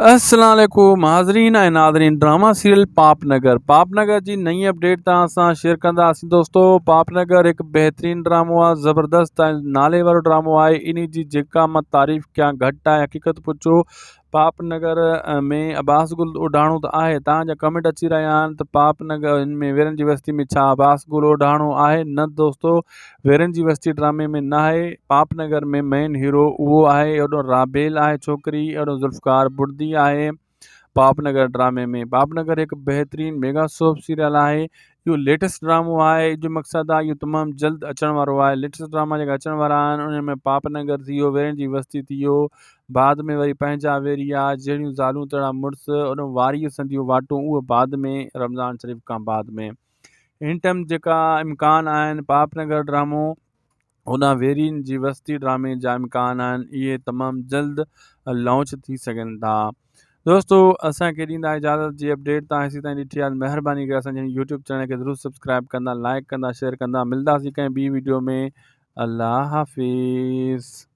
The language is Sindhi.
السلام عليڪم حاضرين ۽ ناظرين ڊراما سيريل پاپ نگر پاپ نگر جي نئين اپڊيٽ توهان سان شيئر ڪنداسين دوستو پاپ نگر هڪ بهترين ڊرامو آهي زبردست ۽ نالي وارو ڊرامو آهي انهي جي جيڪا مان تعريف ڪيان گهٽ آهي حقيقت پڇو پاپ نگر ۾ عباس گل اوڍاڻو ته آهي توهان جا ڪمينٽ اچي رهيا آهن ته پاپ نگر ان ۾ ويرن جي وستي ۾ ڇا عباس گل اوڍاڻو آهي نه دوستو ويرن جي وستي ڊرامي ۾ نه آهي پاپ نگر ۾ مين هيرو اهو آهي اهڙو رابيل آهي ڇوڪري اهڙو ذوالفقار بڙدي آهي پاپ نگر ڊرامي ۾ پاپ نگر هڪ بهترين ميگا سوپ سيريل آهي اهو ليٽيسٽ ڊرامو آهي جو مقصد آهي اهو تمام جلد اچڻ وارو آهي ليٽيسٽ ڊراما جيڪا اچڻ وارا آهن ان ۾ پاپ نگر ٿي ويو ويرن جي وستي ٿي ويو بعد ۾ وري پنهنجا ويري آ جهڙيون زالون تهڙا مڙس ان واريء سنديون واٽون اهو بعد ۾ رمضان شريف کان بعد ۾ هن ٽائيم جيڪا امڪان آهن پاپ نگر ڊرامو هوڏانهن ويرين جي وستي ڊرامي جا امڪان آهن اهي تمام جلد لانچ ٿي سگهن ٿا دوستو اسان کي ڏيندا اجازت جي اپڊيٽ تان هيسي تائين ڏٺي آهي مهرباني ڪري اسان جي يوٽيوب چينل کي ضرور سبسڪرائب ڪندا لائڪ ڪندا شيئر ڪندا ملداسين ڪنهن ٻي ويڊيو ۾ الله حافظ.